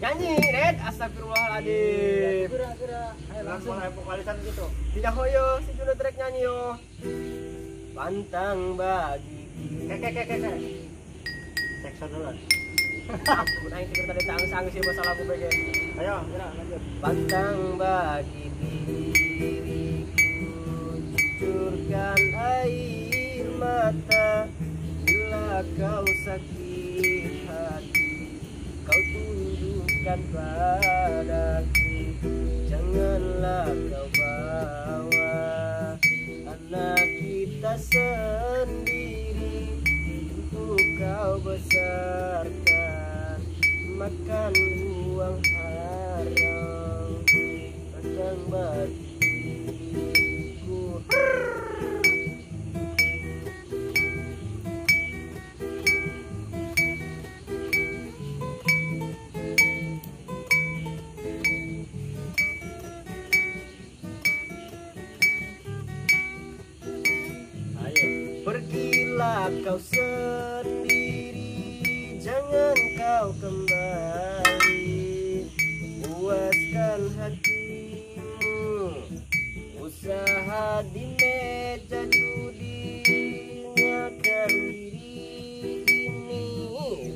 Nyanyi, Red. Astagfirullahaladzim. Ayo langsung mulai vokalisan gitu. Tidak hoyo, si Juno trek nyanyi yo. Pantang bagi. Kek. Sekson dulu. Aku naik tiga tadi tangis sih masalah aku BG. Ayo, gerak lanjut. Pantang bagi diriku, cucurkan air mata bila kau sakit hati. Kau tunjukkan padaku, janganlah kau bawa anak kita sendiri untuk kau besarkan. Makan uang haram, makan bagiku. Pergilah kau sendiri, jangan kau kembali. Puaskan hatimu, usaha di meja judi. Makan diri ini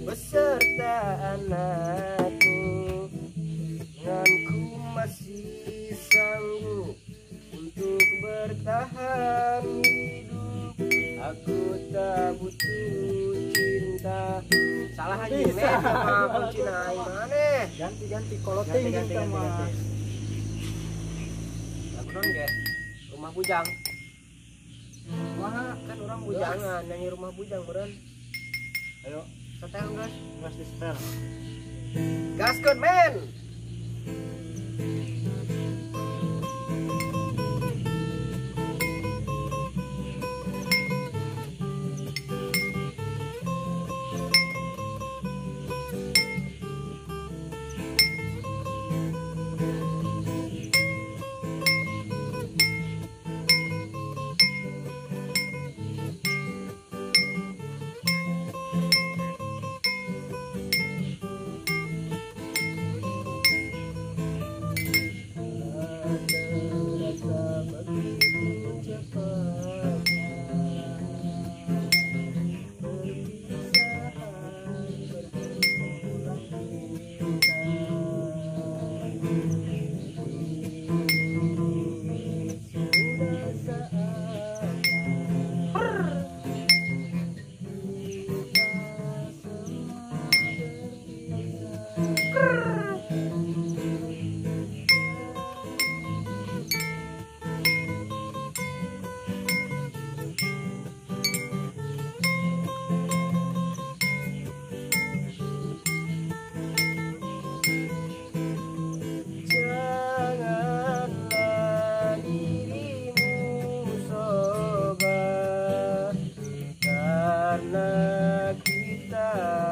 beserta anakku. Dengan ku masih sanggup untuk bertahan hidup. Aku tak butuh cinta. Salah aja nih, sama kunci naik mana? Ganti-ganti koloting ganti. Lagu non ge? Rumah Bujang. Wah, kan orang bujangan, nyanyi Rumah Bujang beren. Ayo, setel gas. Gas di setel. Gaskeun men.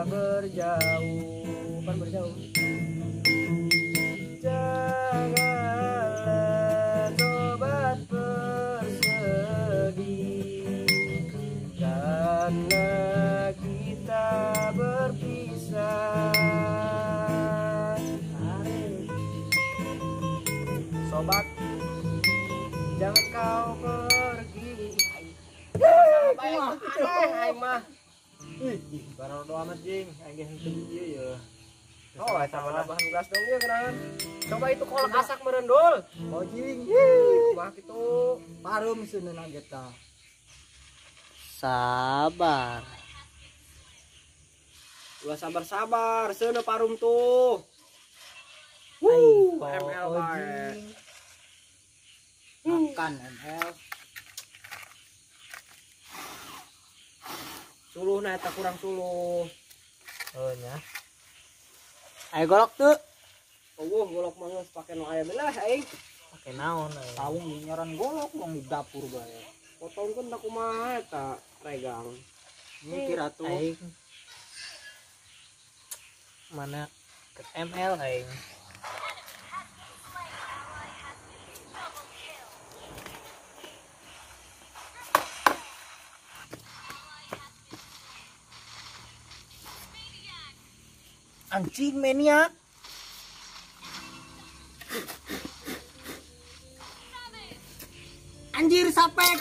Berjauh, kan berjauh. Tobat. Jangan kau pergi. Aneh aing mah. Ih, baru doa amat jing, aing ge henteu ieu ya. Oh, eta mah nambahan gas dong ya gerangan. Coba itu kolak asak merendul. Oh jing. Mah kitu. Parum seuneuh ge tah. Sabar. Ulah sabar-sabar, seuneuh parum tuh. Wuh, ML bae. Makan ML. Suluh na eta kurang suluh. Oh nya. Ayo golok tuh. Eueuh golok mah geus pake nu aya belah aing. Pake naon aing. Taung nyaran golok wong di dapur bae. Potongkeun tak kumaha eta regang. Mikir atuh. Aing. Mana ke ML aing. Anjing maniak. Anjir sapek.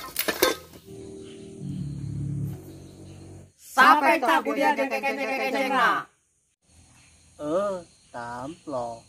Sapek tak kudia kekekekekekekna. Tamplo.